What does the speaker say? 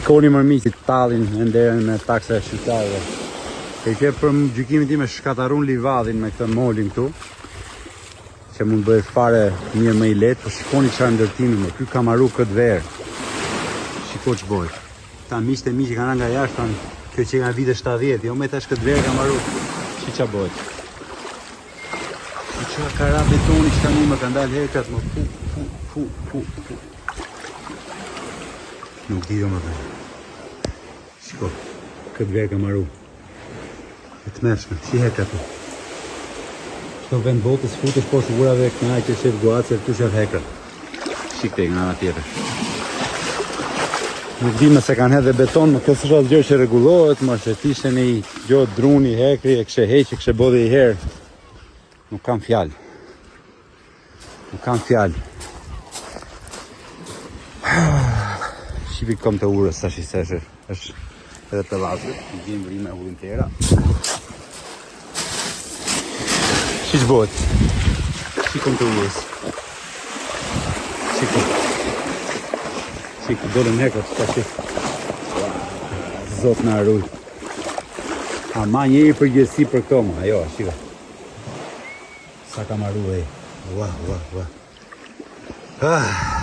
Shikoni mër miq si tallin e nderen me taksa e shqiptarëve. E që për gjykimin tim e shkatarrun livadhin me këtë molin këtu, që mund bëhej fare mirë më i lehtë, po shikoni çfarë ndërtimi më. Ky ka maru këtë verë. Shiko ç'bëhet. Ta miqtë e mi që kanë nga jashtë thanë, kjo që nga vite 70, jo me tash këtë verë ka maru. Shi ça bëhet. Shi ça ka ra betoni që tani më kanë dalë hekrat më pu, pu, pu, pu, pu. Nuk di domethënë. Shiko, këtë verë ka maru. E tmerrshme, si hekrat tu. Çdo vend botës futesh poshtë urave, kënaqesh, shef guace, këtu shef hekra. Shi këtej nga ana tjetër. Nuk di nëse kanë hedhë beton, më kjo s'është asgjë që rregullohet, më se t'ishte një gjë druni, hekri, e kishe heq, e kishe bo dhe i herë. Nuk kam fjalë. Nuk kam fjalë. Shifi këmbë të urës tash i se është, është edhe pellazgët, i gjejmë vrima e hedhim plehra. Shi ç'bëhet? Shi këmbë të urës. Shi këmbë. Shi ku dolën hekrat, tash i. Zot na ruj. A ma njeri përgjegjësi për këto, ma, ajo, shiko. Sa ka maru e. Ua, ua, ua. Ah.